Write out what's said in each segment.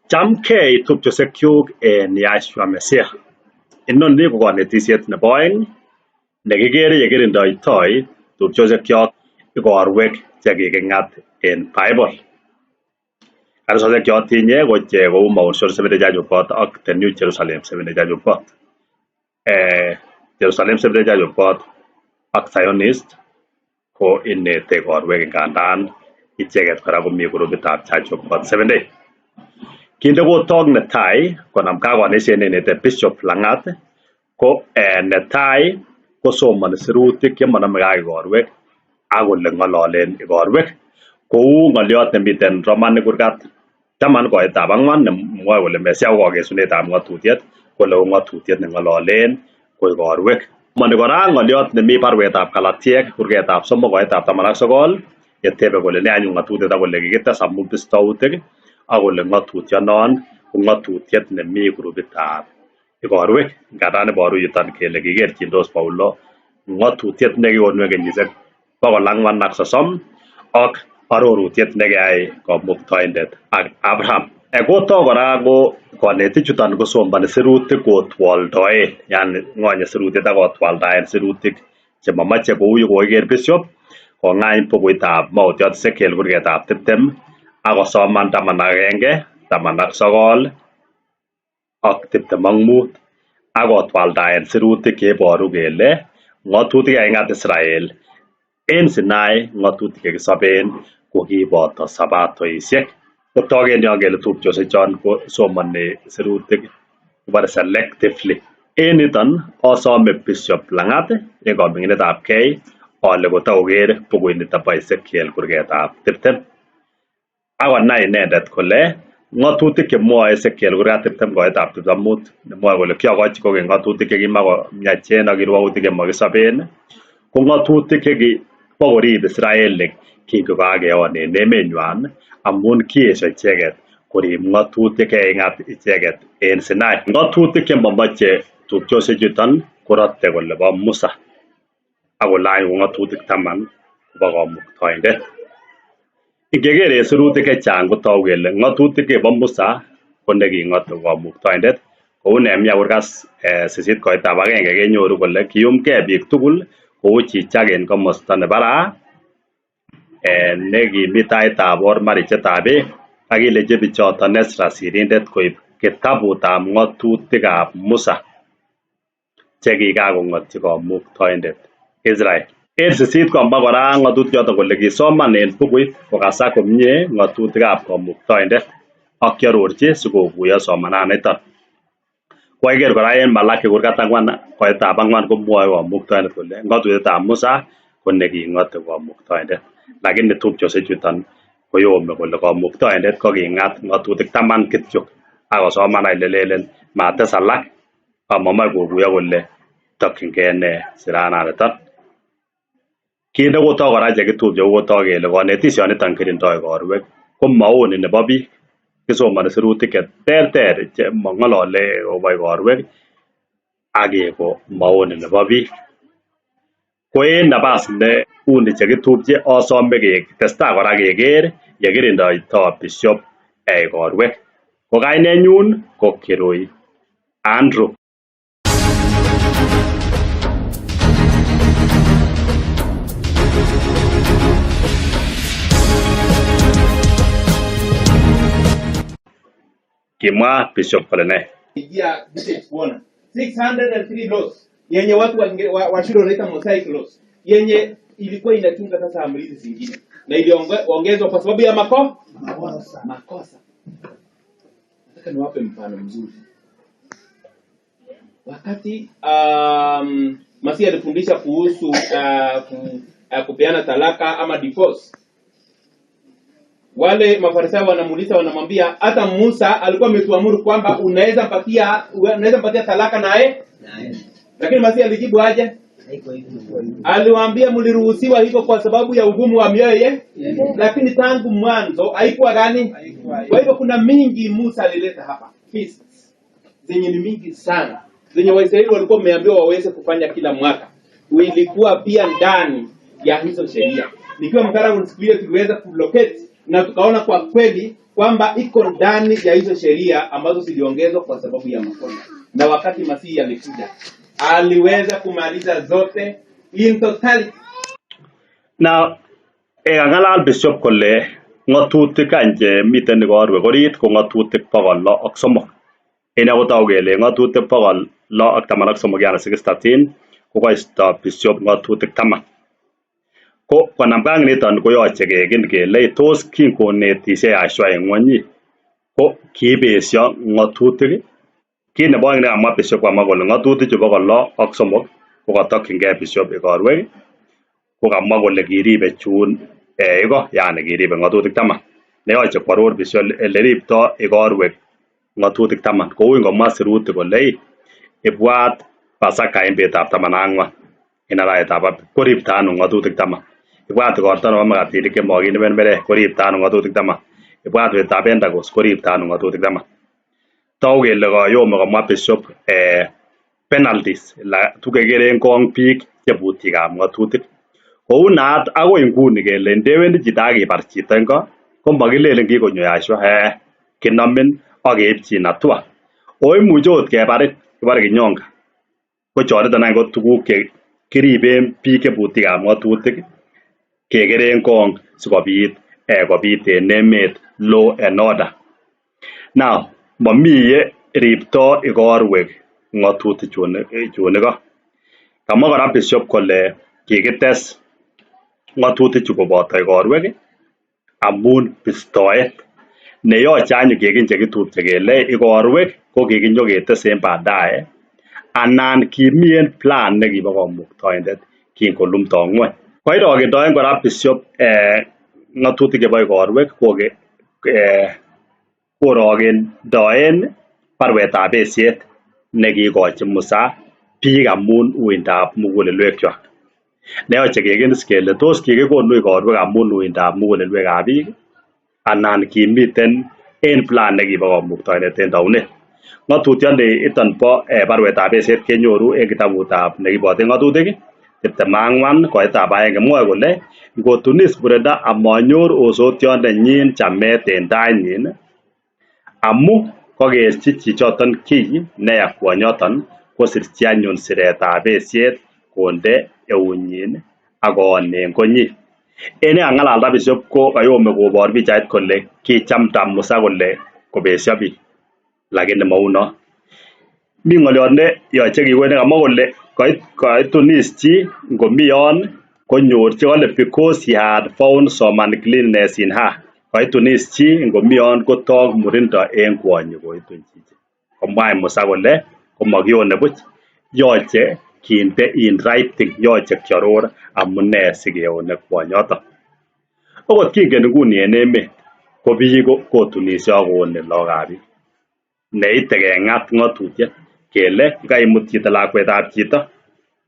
Chamgei tupchosiekyuk en Yahshua Mesiah. Inoni ko konetisiet nebo oeng nekikere yekirindoitoi tupchosiekyok ikorwek chekiking'at en Bible. Kanisosiek chotinye ko che kou Mount Seoul Seventh-day Church of God ak The New Jerusalem Seventh-day Church of God. Jerusalem Seventh-day Church of God ak Zionist ko inete ikorwek ngandan icheket kora komi grupitab Church of God Seventh-day. Kit nekotok netai konamgei ak konetisiet nenete Bishop Langat ko netai kosomoni sirutik chemonomegei ak ikorwek ak ole ng'ololen ikorwek kou ng'oliot nemiten Romanik kurgat 10 koitab 4 nemwoe kole Mesia ko kokesunetab ng'otutiet kole ko ng'otutiet neng'ololen ko ikorwek. Somoni kora ng'oliot nemi baruetab Galatiek kurgetab 3 koitab 19 yetebe kole ne anyun ng'otutiet ak kole kikites amun bistoutik ak kole ng'otutionon ko ng'otutiet nemi grupitab ikorwek ngandan iboru yuton kele kikerchindos Paulo ng'otutiet nekikonu en kenyisiek 430 ak arorutiet nekiyai komuktoindet ak Abraham. Kotok kora ko konetik chuton kosomoni sirutik kotwoldoen, yani ng'onye sirutiet ak kotwaldaen sirutik chemomoche kou yekokiker Bishop kong'any bukuitab Mautiot Ezekiel kurgetab 20 ak kosoman 11, 19 ak 25 ak kotwaldaen sirutik cheiboru kele ng'otutik chekaking'at Israel en Sinai ng'otutik chekisoben kokiboto sabatoisiek. Kotok en yon kele tupchosiek chon ko somoni sirutik kibore selectively. En yuton asome Bishop Langat en koming'inetab gei ale kotokoker bukuit niton bo Ezekiel kurgetab 20 ak konai inendet kole ng'otutik chemwoe Ezekiel kurgat 20 koitab 25 nemwoe kole kiokochi kokeny ng'otutik chekimakomiachen ak kirwokutik chemokisoben ko ng'otutik chekibokorib Israelik kingokakeon en emenywan amun kiesio icheket korib ng'otutik chekiking'at icheket en Sinai. Ng'otutik chemomoche tupchosiek chuton korote kole bo Musa ak kole any ko ng'otutik 10 kobo komuktoindet. Ingeker en sirutik chechang kotoku kele ng'otutik chebo Musa ko neking'ote komuktoindet kou Nehemia kurgat 8 koitab 1 kenyoru kole kiyumgei biik tugul kou chichak en komosta nebaraa nekimi taitab ormarichetab beek ak kilenji bichoton Ezra sirindet koib kitabutab ng'otutikab Musa chekikakong'otyi komuktoindet Israel. En 8 komwa kora ng'otutik choton kole kisoman en bukuit kokasak komie ng'otutikab komuktoindet ak kiarorchi sikokuyo somananiton. Kokiker kora en Malaki kurgat 4 koitab 4 komwoe komuktoindet kole ng'otutietab Musa ko neking'ote komuktoindet. Lakini tupchosiek chuton koyome kole komuktoindet koking'at ng'otutik 10 kityok ak kosoman any lelelen mates alak amamoe kokuyo kole tokyingei nee sirananiton. Kit nekotok kora chekitupche kokotok kele konetisioniton kirindoi ikorwek ko maoni nebo biik. Kisomoni sirutik cheterter chemong'olole akobo ikorwek ak keko maoni nebo biik. Ko en nabas ne uni chekitupche asome ketestai kora keker yekirindoito Bishop ikorwek. Ko kainenyun ko Kirui Andrew. Kimwa Bishop kole ne? Ingia kuona 603 laws yenye watu wa shule wanaita mosaic laws yenye ilikuwa inachunga sasa amri hizi zingine na iliongezwa kwa sababu ya makosa. Nataka niwape mfano mzuri. Wakati Masihi alifundisha kuhusu kupeana talaka ama divorce, wale Mafarisayo wanamuuliza, wanamwambia hata Musa alikuwa ametuamuru kwamba unaweza mpatia talaka naye, lakini Masihi alijibu aje? Aliwaambia mliruhusiwa hivyo kwa sababu ya ugumu wa mioyo, lakini tangu mwanzo haikuwa gani? Kwa hivyo kuna mingi Musa alileta hapa, feasts zenye ni mingi sana zenye Waisraeli walikuwa wameambiwa waweze kufanya kila mwaka, ilikuwa pia ndani ya hizo sheria. Nikiwa mkaramu siku hiyo tuliweza kulocate Na tukaona kwa kweli kwamba iko ndani ya hizo sheria ambazo ziliongezwa kwa sababu ya makosa. Na wakati Masihi alikuja, aliweza kumaliza zote in totality. Now, kang'alal Bishop kole ng'atutik any chemiten igorwek orit ko ng'atutik 603. En kotou kele ng'atutik 613 yani 613 kokoisto Bishop ng'atutik 10. Ko konamgei ak niton koyoche keken kele tos kinkonetishe Yahshua en ng'wony ko kiibesyo ng'atutik. Kit nebo oeng nekamwa Bishop kamwa kole ng'atutik chu 603 kokotokyingei Bishop igorwek ko kamwa kole kiribe chun iko yani kiribe ng'atutik 10. Neyoche kwaror Bishop eleripto igorwek ng'atutik 10. Kou ingomwa sirutik kole ibwat Pasaka en betutab 14 en arawetab Abib koripto ano ng'atutik 10. Ibwat igorto nebo makatinik chemokinde mermerek koripto ano ng'atutik 10. Ibwat betutab Pentecost koripto ano ng'atutik 10. Tou kele koyome komwa Bishop penalties la tukekeren kong biik chebutikab ng'atutik. Kou naat akoi nguni kele ndewendi chito ak ibar chito en ko komokilelen kikonyo Yahshua kinomin ak keipchin hatua. O imuche ot kebarin kibore kinyonga. Ko choniton any ko tuguk che kiriben biik chebutikab ng'atutik kekeren kong sikobit kobit en emet law and order. Now, momi ye ripto igorwek ng'atutik chun iko. Kamwa kora Bishop kole kikites ng'atutik chu koboto igorwek amun bistoet neyoche anyun kekin chekitupche kele igorwek ko kikinyoketes en baadaye anan kimi en plan nekibo komuktoindet kinkolumto ng'wony. Koirokendoen kora Bishop ng'atutik chebo igorwek korokendoen barwetab besiet nekikochi Musa biik amun uindab mugulelwekwak. Neyoche keken is kele tos kikikonu igorwek amun uindab mugulelwekab biik anan kimiten en plan nekibo komuktoindet en taunet. Ng'atutioni iton bo barwetab besiet kenyoru en kitabutab nekiboten ng'atutik 24 koitab 1 mwoe kole ngotunis murendo amanyor osotiondenyin chamet en tainyin amu kokerchi chichoton kiy neya kwonyoton kosirchi anyun siretab besiet konde eunyin ak koon en konyin. En yekang'alalda Bishop ko kayome kobor pichait kole kichamda Musa kole kobesyo biik lakini mounon. Mi ng'oliot ne yoche kiwek nekamwa kole koitunis chi ngomi yon konyorchi kole because he had found some uncleanness in her. Koitunis chi ngomi yon kotok murindo en kwonyi koitun chichi. Komwa Musa kole komakione buch yoche kinde in writing yoche kiaror amune sikeone kwonyoton. Okot kingen nguni en emet ko biik kotunishe ak koone lagokab biik. Neite keng'at ng'atutiet kele kaimut chito lakwetab chito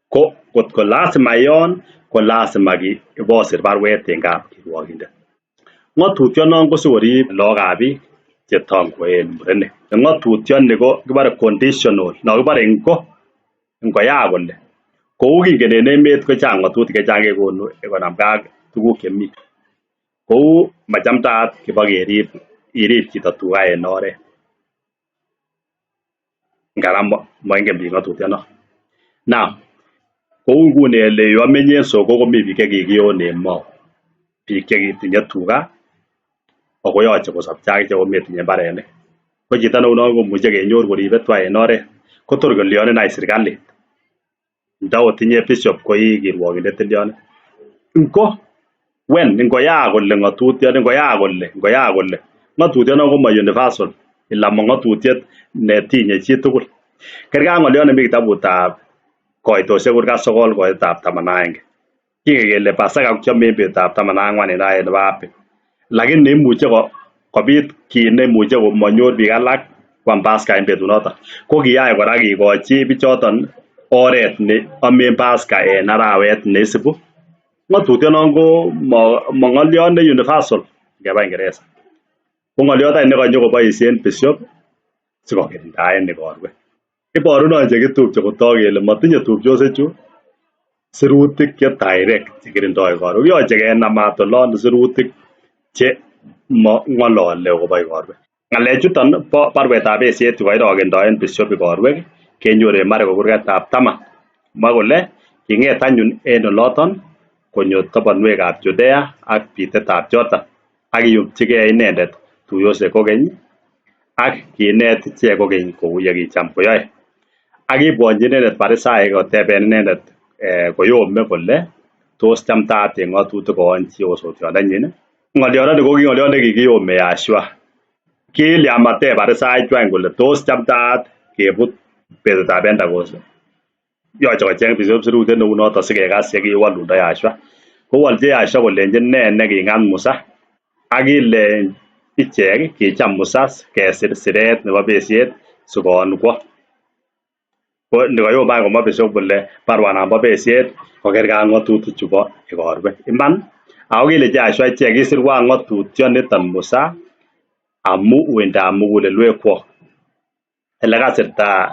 ko kotko lazima ion ko lazima ibosir barwet en kapkirwokindet. Ng'atutionon ko sikorib lagokab biik chetongoen murenik. Ng'atutioni ko kibore conditional nokibore ngo ngoyaa kole kou kingen en emet kochang ng'atutik chechang kekonu konamgei ak tuguk chemi. Kou machamdaat kibokerib irib chito tuga en oret. Ngara moingen biik ng'atutionon. Now, kou nguni ele yu amenye en Soko komi biik chekikion en Mau. Biik chekitinye tuga ako yoche kosopcho akichek kometinye mbarenik. Ko chito neunon komuche kenyor koribe tuga en oret. Kotor kolyonen any serikalit. Nda otinye Bishop ko ii kirwokindet tilyonen. Ngo when ngoyaa kole ng'atutioni ngoyaa kole ngoyaa kole ng'atutionon koma universal ila mo ng'atutiet netinye chitugul. Kerkei ak ng'oliot nemi kitabutab koitosiek kurgat 9 koitab 11. Kingen kele Pasaka kiome en betutab 14 en arawet nebo Abib. Lakini imuche kobit kit neimuche komonyor biik alak kwam Pasaka en betunoton. Ko kiyach kora kikochi bichoton oret ne amen Pasaka en arawet neisibu. Ng'atutionon ko mo ng'oliot ne universal ngeba Ingeresa. Ko ng'oliot any nekonyokoboisien Bishop sikokirindaen igorwek. Iboru non chekitupche kotok kele motinye tupchosiechu sirutik che direct chekirindoi igorwek. Yoche kenamat olon sirutik che ng'olole akobo igorwek. Ng'alechuton bo barwetab besiet yukoirokendoen Bishop igorwek kenyoru en Mariko kurgetab 10. Mwa kole king'et anyun en oloton konyo tobonwekab Judea ak bitetab Jordan ak kiyumchigei inendet tuyosiek kokeny ak kinet ichek kokeny kou yekicham koyoe. Ak kibwonchi inendet Parisaik koteben inendet koyome kole tos chamtaat en ng'otutik koon chi osotiondenyin. Ng'olyondoni ko ki ng'olyot nekikiyome Yahshua. Kilyan mateb Parisaik chu kole tos chamtaat kebut betutab Pentecost. Yoche kocheng Bishop sirutiet neu noton sikekas yekiwolundo Yahshua. Kowolchi Yahshua kolenchi ne neking'at Musa ak kile ichek kicham Musa kesir siret nebo besiet sikoon kwo. Ko nikoyome any komwa Bishop kole barwanan bo besiet kokerkei ak ng'otutik chubo igorwek. Iman ako kilenchi Yahshua ichek kisirwan ng'otutyoniton Musa amu uindab mugulelwekwok. Elekasirta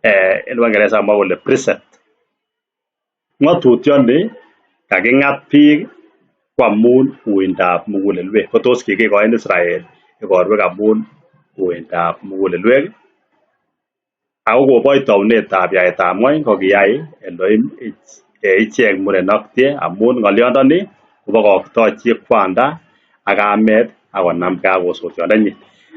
en Uingereza komwa kole precept. Ng'otutyoni kaking'at biik ko amun uindab mugulelwek. Ko tos kikikoin Israel igorwek amun uindab mugulelwek. Ako koboch tounetab yaetab ng'wony ko kiyai Elohim ichek muren ak tie amun ng'olyondoni kobokokto chi kwanda ak kamet ak konamgei ak osotiondenyin.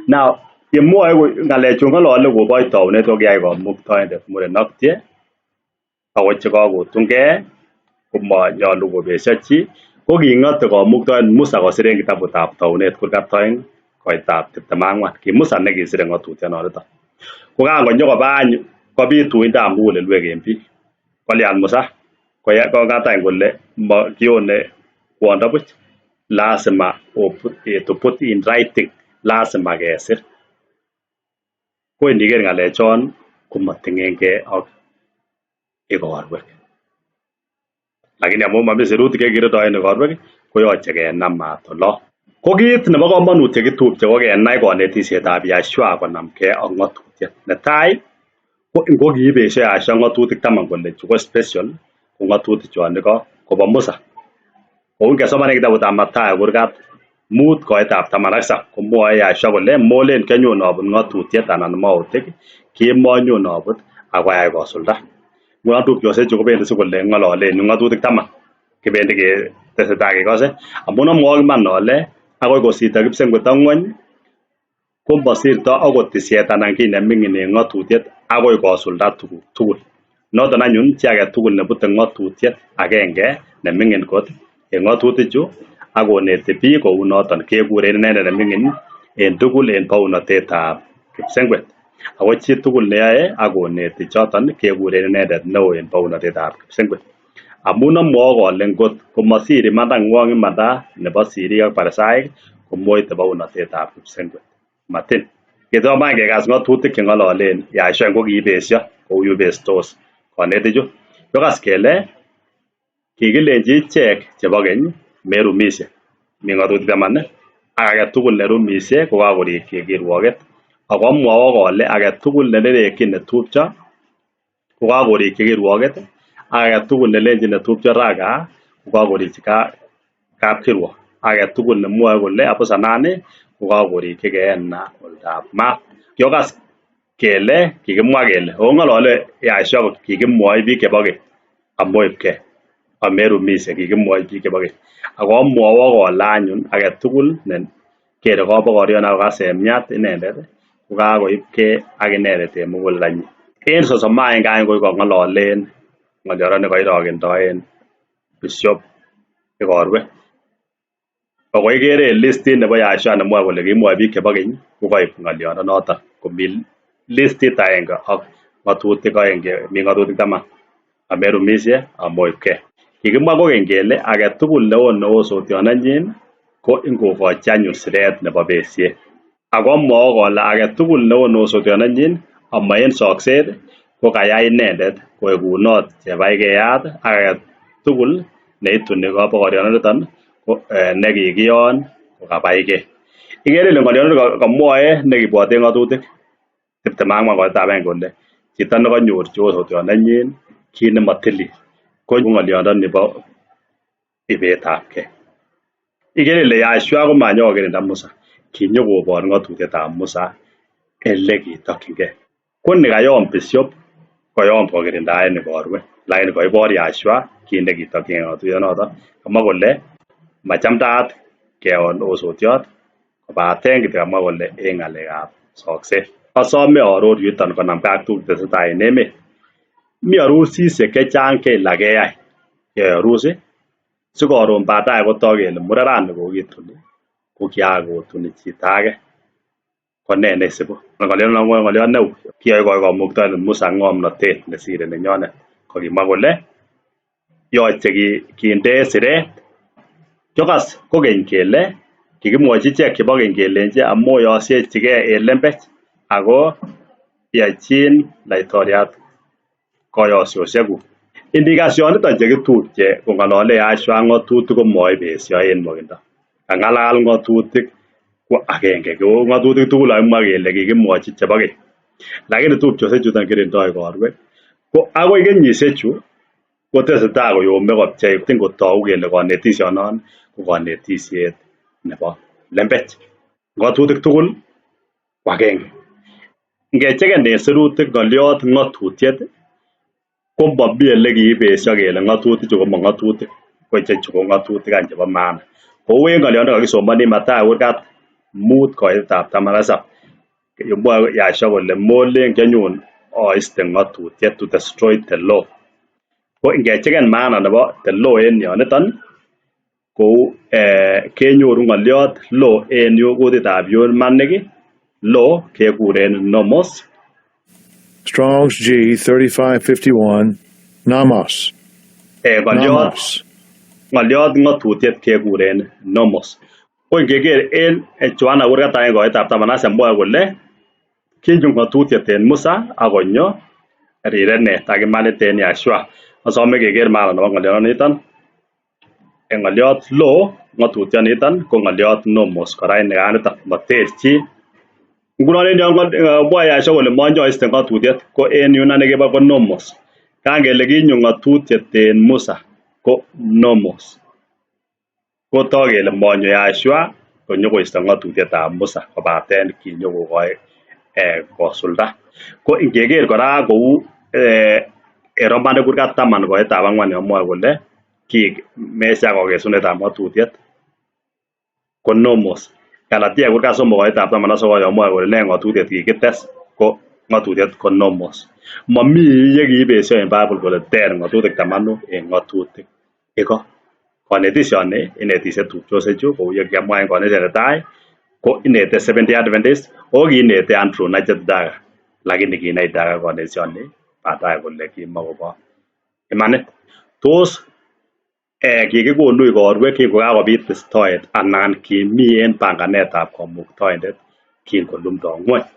Now yemwoe ng'alechu ng'olole koboch tounet ko kiyai komuktaindet muren ak tie ako chekakotungei komanyolu kobesio chi ko king'ote komuktaindet Musa kosir en kitabutab tounet kurgat 2 koitab 24. Ki Musa nekisire ng'otutiononiton. Ko kan konyo koba any kobit uindab mugulelwek en biik. Kolyan Musa kong'at any kole kione kwondo buch lazima to put in writing, lazima kesir. Ko iniker ng'alechon komoting'engei ak igorwek. Lakini amun mami sirutik chekikirindoen igorwek koyoche kenam maat olon. Ko kit nebo komonut chekitupche ko kenai konetisietab Yahshua konamgei ak ng'otutiet. Netai ko ngo kiibesio Yahshua ng'otutik 10 kole chu ko special ko ng'otutik chon iko kobo Musa. Kou ngesoman en kitabutab Mathayo kurgat 5 koitab 17 komwoe Yahshua kole molen kianyon abut ng'otutiet anan mautik kimonyon abut ako ayai kosulda. Ngunon tupchosiechu kobendi sikole ng'ololen ng'otutik 10. Kibendi ketesetai kekose amun amwoe iman ole akoi kosirto kipsengwet ak ng'wony komosirto akot tisiet anan kiy neming'in en ng'otutiet akoi kosulda tuguk tugul. Noton anyun chi agetugul nebute ng'otutiet agenge neming'in kot en ng'otutichu ak koneti biik kou noton kekuren inendet neming'in en tugul en bounotetab kipsengwet. Ako chi tugul neyoe ak koneti choton kekuren inendet neo en bounotetab kipsengwet. Amun amwoe ole ngot komosir imandang'wong imanda nebo sirik ak Parisaik komoite bounotetab kipsengwet. Matin. Ketomo any kekas ng'otutik cheng'ololen Yahshua ngo kiibesio kou yubestos konetichu. Kiokas kele kikilenchi ichek chebo keny merumishe. Mi ng'otutik 10 ak agetugul nerumishe kokakorikyi kirwoket. Ako amwowok ole agetugul nenerekyin netupcho kokakorikyi kirwoket ak agetugul nelenjin netupcho raka kokakorikyi kapkirwok. Agetugul nemwoe kole abusanani kokakorikyi Gehenna oldab maat. Kiokas kele kikimwa kele ako ng'olole Yahshua kikimwoi biik chebo keny amoibkei amerumishe kikimwoi biik chebo keny. Ako amwowok ole anyun agetugul nekere kobokorion akokas semiat inendet kokakoibkei ak inendet en muguleldanyin. En 31 any kokong'ololen ng'olyondoni koirokendoen Bishop igorwek. Ako ikere en listit nebo Yahshua nemwoe kole kimwoe biik chebo keny kokoib ng'oliondonoton komi listit agenge ak ng'otutik 2 mi ng'otutik 10 amerumishe amoibkei. Kikimwa kokeny kele agetugul neo osotiondenyin ko ingokochi anyun siret nebo besiet. Ako amwowok ole agetugul neo osotiondenyin ama en sokset ko kayai inendet koekunot chebaikeyat ak agetugul neituni kobokoriondoniton nekikiyon kokabaikei. Ikere ile ng'olyondoni komwoe nekibwoten ng'otutik 24 koitab 1 kole chito nekonyorchi osotiondenyin kit nemotilil ko ng'olyondoni bo ibetabkei. Ikere ile Yahshua komanyo kokirinda Musa, kinyo kobor ng'otutietab Musa ele kitokyingei. Ko nikayom bishop koyom kokirindaen igorwek, lakini koibor Yahshua kit nekitokyingei ng'otutionoton. Kamwa kole machamdaat keon osotiot kobaten kityo kamwa kole en ng'alekab sokset. Asome aaror yuton konamgei ak tuguk chetesetai en emet. Mi arusisiek chechang che ila keyai. Keyai arusi si koron baadaye kotok kele murerani kokituni ko kiakotuni chito age. Ko nee neisibu? Ng'olionon ko ng'oliot neu. Kiyoikoi Kamuktaindet Musa ng'omnotet nesire nenyonet. Kokimwa kole yoche kinde siret. Kiokas kokeny kele kikimwochi ichek chebo keny kelenji amoyosiechigei en lembech ako yochin laitoriat koyosiosiekuk. Indikas yoniton chekitupche kong'olole Yahshua ng'otutik komoibesio en nwokindo. Kang'alal ng'otutik ko agenge ko ng'otutik tugul kakimwa kele kikimwochi chebo keny. Lakini tupchosiek chuton kirindoi igorwek ko akoi kenyisiechu kotesetai koyome kopchei kotou kele konetisionon ko konetisiet nebo lembech. Ng'otutik tugul ko agenge. Ngecheken en sirutik ng'oliot ng'otutiet ko momi ele kiibesio kele ng'otutichu komo ng'otutik ko ichechu ko ng'otutik any chebo maana. Kou en ng'oliot nekokisomoni Mathayo kurgat 5 koitetab 17 yemwoe Yahshua kole molen kianyon oiste ng'otutiet to destroy the law. Ko ingecheken maana nebo the law en yoniton kou kenyoru ng'oliot law en yu kutitab Yunanic law kekuren nomos. Strong's G 3551, Nomos. Ng'oliot Nomos. ng'oliot ng'otutiet kekuren nomos. Ko ingeker en Yohana kurgat 1 koitab 10 mwoe kole kinyo ng'otutiet en Musa ak konyo rirenet ak imanit en Yahshua. Asome keker maana nebo ng'oliondoniton. En ng'oliot law ng'otutioniton ko ng'oliot nomos kora en nikanito moterchin. Ngunon en yon mwoe Yahshua kole monyoiste ng'otutiet ko en Yunani kebo ko nomos. Kan kele kinyo ng'otutiet en Musa ko nomos. Kotok kele monyo Yahshua konyokoisto ng'otutietab Musa kobaten kinyo kokoi kosulda. Ko ingeker kora kou en Romanik kurgat 10 koitab 4 yon mwoe kole kiik mesia kokesunetab ng'otutiet ko nomos. Galatia kurgat 3 koitab 19 yon mwoe kole nee ng'otutiet kikites ko ng'otutiet ko nomos. Momi yekiibesio en Bible kole ter ng'otutik 10 en ng'otutik iko. Konetisioni inetisie tupchosiechu kou yekiamwa en konetisiet netai ko inete Seventh-day Adventist ako kiinete Andrew Nachet Daga lakini kinai Daga konetisioni baadaye kole kimokobo imanit. Tos kikikonu igorwek kingokakobit istoet anan kimi en panganetab Kamuktaindet kingolumdo ng'wony.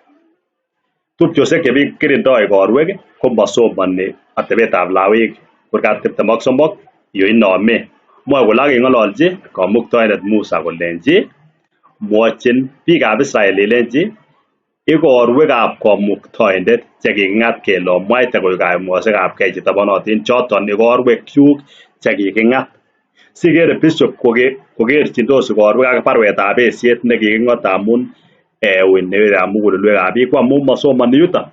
Tupchosiek chekirindoi igorwek komosomoni atebetab Lawik kurgat 23 yu inome. Mwoe kole ak keng'ololchi Kamuktaindet Musa kolenji mwochin biikab Israel ilenji igorwekab Kamuktaindet chekiking'at kele omwaite koik kayumosiekab gei chetobonotin choton igorwekyuk chekiking'at. Sikere bishop kokerchindos igorwek ak barwetab besiet nekiking'ote amun uinwekab mugulelwekab biik ko amun mosomoni yuton.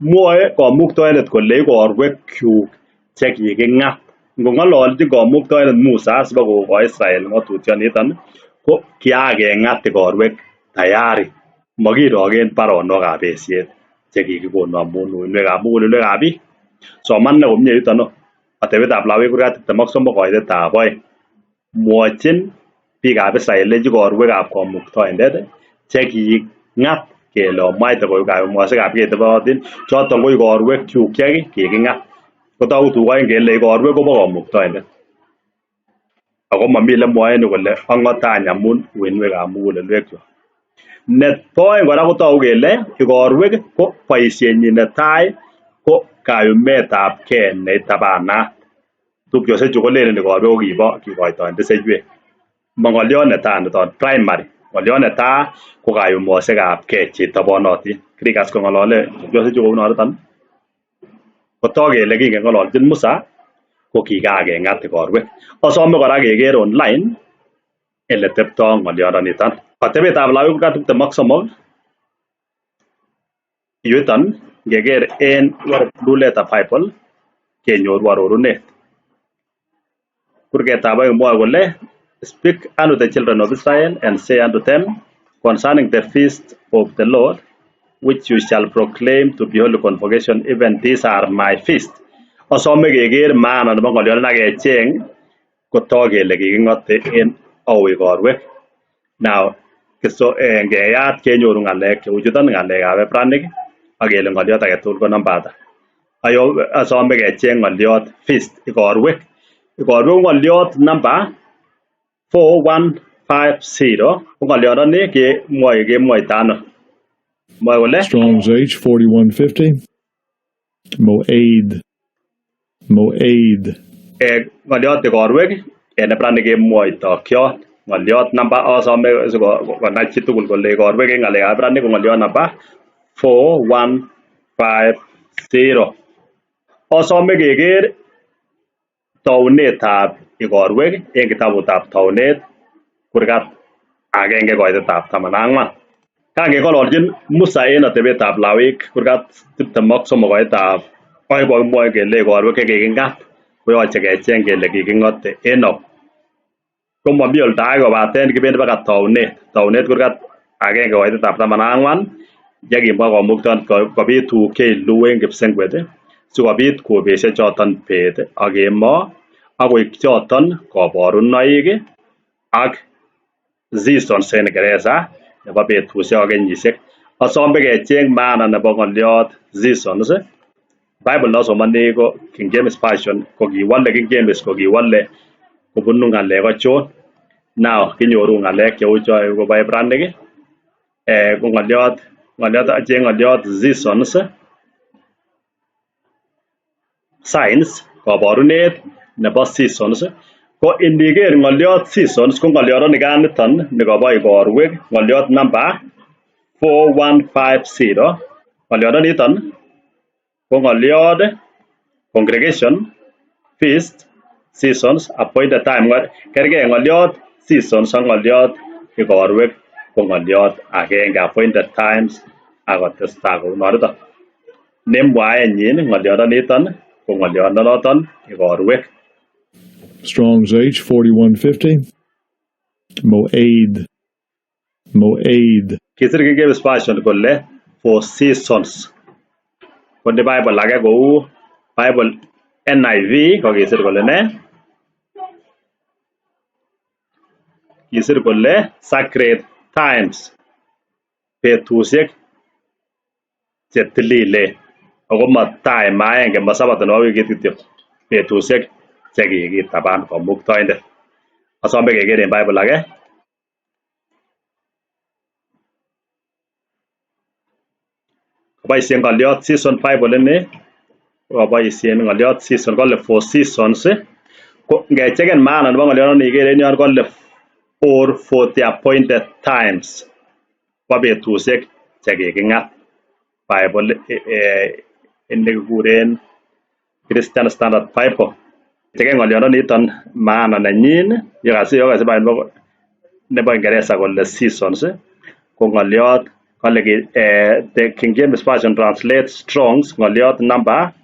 Mwoe Kamuktaindet kole igorwekyuk chekiking'at. Ngong'ololchin Kamuktaindet Musa sibokokoi Israel ng'otutioniton ko kiakeng'at igorwek tayari. Mokiroken baronokab besiet chekikikonu amun uinwekab mugulelwekab biik. Soman ine komie yuton o. Atebetab Lawik kurgat 23 koitetab 2. Mwochin biikab Israel lenji igorwekab Kamuktaindet cheking'at kele omwaite koik kayumosiekab gei chetobonotin choton ko igorwekyuk chekiking'at. Kotoku tuguk oeng kele igorwek kobo Kamuktaindet. Ako momi lemwoe en yu kole ang'ote any amun uinwekab mugulelwekyuk. Nebo oeng kora kotoku kele igorwek ko boisienyin netai ko kayumetab gei neitabanat. Tupchosiechu kolelen igorwek ko kibo kikoitoen tiseiwek. Mo ng'oliot netai niton primary. Ng'oliot netai ko kayumosiekab gei chetobonotin. Kirikas kong'olole tupchosiechu kounoniton. Kotok kele kingeng'ololchin Musa ko kikakeng'at igorwek. Asome kora keker online ele teptoo ng'olyondoniton. Atebetab Lawi kurgat 23 yuton ngeker en Blue Letter Bible kenyoru arorunet. Kurgetab oeng mwoe kole Speak unto the children of Israel and say unto them concerning the feast of the Lord which you shall proclaim to be holy convocation, even these are my feast. Asome keker maana nebo ng'olyondoni ak kecheng kotok kele kiking'ote en au igorwek. Now ngeyat kenyoru ng'alek cheu chuton ng'alekab Hebraic ak kele ng'olyot agetugul ko namba ata. Asome kecheng ng'olyot feast igorwek. Igorwek ko ng'olyot namba 4150 ko ng'olyondoni kemwoe kemwoito ano? Mwoe kole Strong's H 4150. Moed. Moed. Ng'olyot igorwek en Hebraic kemwoito kiot. Ng'olyot namba asome sikonai chitugul kole igorwek en ng'alekab Hebraic ko ng'olyot namba 4150. Asome keker tounetab igorwek en kitabutab Tounet kurgat agenge koitetab 14. Kan keng'ololchin Musa en atebetab Lawik kurgat 23 koitab oeng kokimwoe kele igorwek chekiking'at koyoche kecheng kele kiking'ote en au. Komomi oldo age kobaten kibendi baka Tounet. Tounet kurgat agenge koitetab 14 yekimwa Kamuktaindet kobit tuguk cheiluu en kipsengwet sikobit kobesyo choton beet ak kemoo ak koik choton koborunoik ak seasons en Kingereza nebo betusiek ak kenyisiek. Asome kecheng maana nebo ng'olyot seasons. Bible nosomoni ko King James Version kokiwole King James kokiwole kobunu ng'alek achon. Now kinyoru ng'alek cheu choe kobo Hebraic ko ng'olyot acheng ng'olyot seasons signs koborunet nebo seasons ko iniker ng'olyot seasons ko ng'olyondonikan nikobo igorwek ng'olyot namba 4150 ng'olyondoniton ko ng'olyot congregation feast seasons appointed time kerkei ng'olyot seasons ak ng'olyot igorwek ko ng'olyot agenge appointed times ak kotestai kounoniton. Nemwaenyin ng'olyondoniton ko ng'olyondonoton igorwek. Strong's H 4150. Moed. Moed. Kisir King James Version kole for seasons. Ko ni Bible age kou Bible NIV kokisir kole ne? Kisir kole sacred times. Betusiek chetililen. Ako ma time aenge ma sabato nebo wikit kityo. Betusiek chekikitaban Kamuktaindet. Asome keker en Bible age. Koboisien ng'olyot season Bible ini koboisien ng'olyot season kole for seasons ko ngecheken maana nebo ng'olyondoni ikere en yon kole or for the appointed times bo betusiek chekiking'at. Bible nekikuren Christian Standard Bible. Cheken ng'olyondoniton maana nenyin yekasi Bible nebo Ingeresa kole seasons ko ng'olyot kole the King James Version translates Strong's ng'olyot number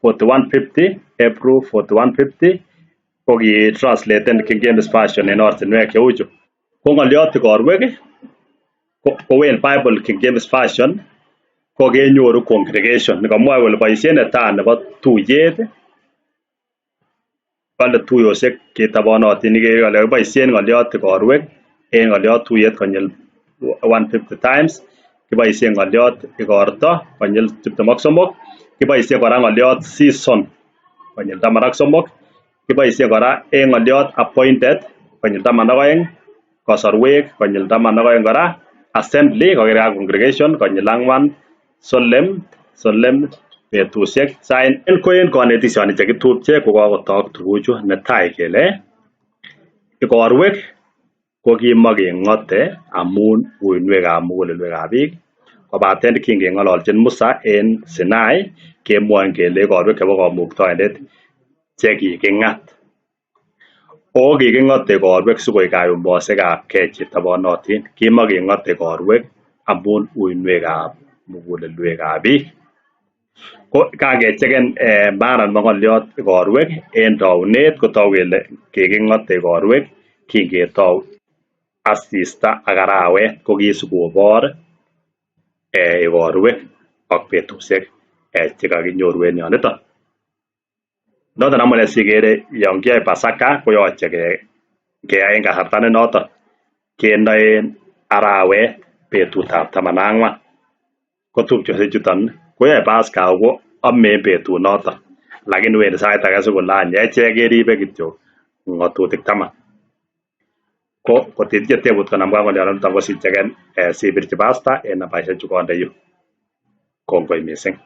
4150 Hebrew 4150 ko kitranslaten King James Version en ortinwek cheuchu. Ko ng'olyot igorwek ko en Bible King James Version ko kenyoru congregation nekamwoe kole boisiet netaa nebo tuyet kole tuyosiek ketobonotin ikere kole kiboisien ng'olyot igorwek en ng'olyot tuyet konyil 150 times kiboisien ng'olyot igorto konyil 23 kiboisien kora ng'olyot season konyil 13 kiboisien kora en ng'olyot appointed konyil 12 kosorwek konyil 12 kora assembly kokerkei ak congregation konyil 4 solemn betusiek sign ko en konetisioni chekitupche kokakotok tuguchu netai kele igorwek ko kimokeng'ote amun uinwekab mugulelwekab biik kobaten kingeng'ololchin Musa en Sinai kemwoin kele igorwek chebo Kamuktaindet chekiking'at. Oo kiking'ote igorwek sikoik kayumosekab gee chetobonotin, kimoking'ote igorwek amun uinwekab mugulelwekab biik. Ko kangecheken maana nebo ng'olyot igorwek en tounet kotogu kele kiking'ote igorwek kingetou asista ak arawet ko kisikobor igorwek ak betusiek chekakinyoru en yoniton. Noton amune sikere yon kiyoe Pasaka koyoche keyai en kasarta nenoton kenoen arawet betutab 14. Ko tupchosiek chuton koyoe Pasaka ako ame en betunoton lakini wendi sait age sikole any echek keribe kityok ng'otutik taman. Ko kotitinye tebut konamgei ak ng'olyondoniton kosicheken sibirchi pastor en nambaisiek chu konde yu. Kongoi missing.